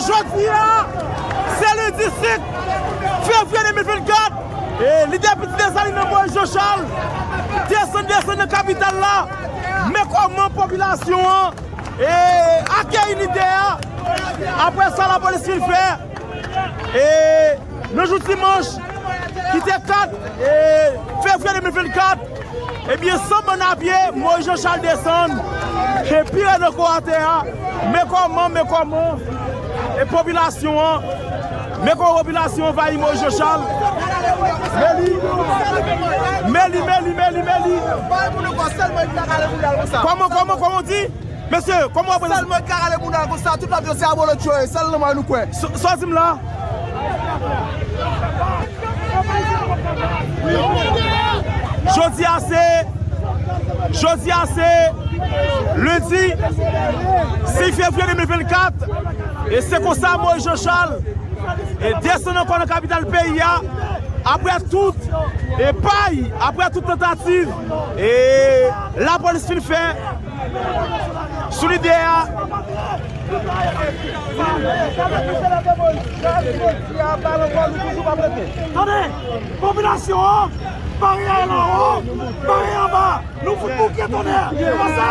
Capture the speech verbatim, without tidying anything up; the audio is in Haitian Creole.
Jodi a, se lendi senk fevriye de mil vennkat, e lidè Piti Desalin nan, Moïse Jean Charles, desann, desann nan kapital la, men kòman popilasyon an e akeyi lidè a. Apre sa, lapolis fin fè, e nan jou dimanch, ki te kat e fevriye de mil vennkat, ebyen, san bann a pye, Moïse Jean Charles desann e pire nan kò atè a. Men kòman, men kòman, e popilasyon an, men kòman popilasyon anvayi Moïse Jean Charles. Men li, men li, men li, men li, men li. Kòman, kòman, kòman w di? Mesye, kòman w ap... Sèl mwen ki ka rale moun al konsa, tout lòt yo se abolotcho yo, sèl nan mwen nou kwè. Sa w di m la? Jodi a se, jodi a se lendi sis fevriye de mil vennkat, e se konsa Moïse Jean Charles e desann ankò nan kapital peyi a, apre tout e pay, apre tout tantativ e lapolis fin fè sou lidè a. Tande, popilasyon an, pare anwo, pare anba. Nou fout bouke tonnè. E pa sa.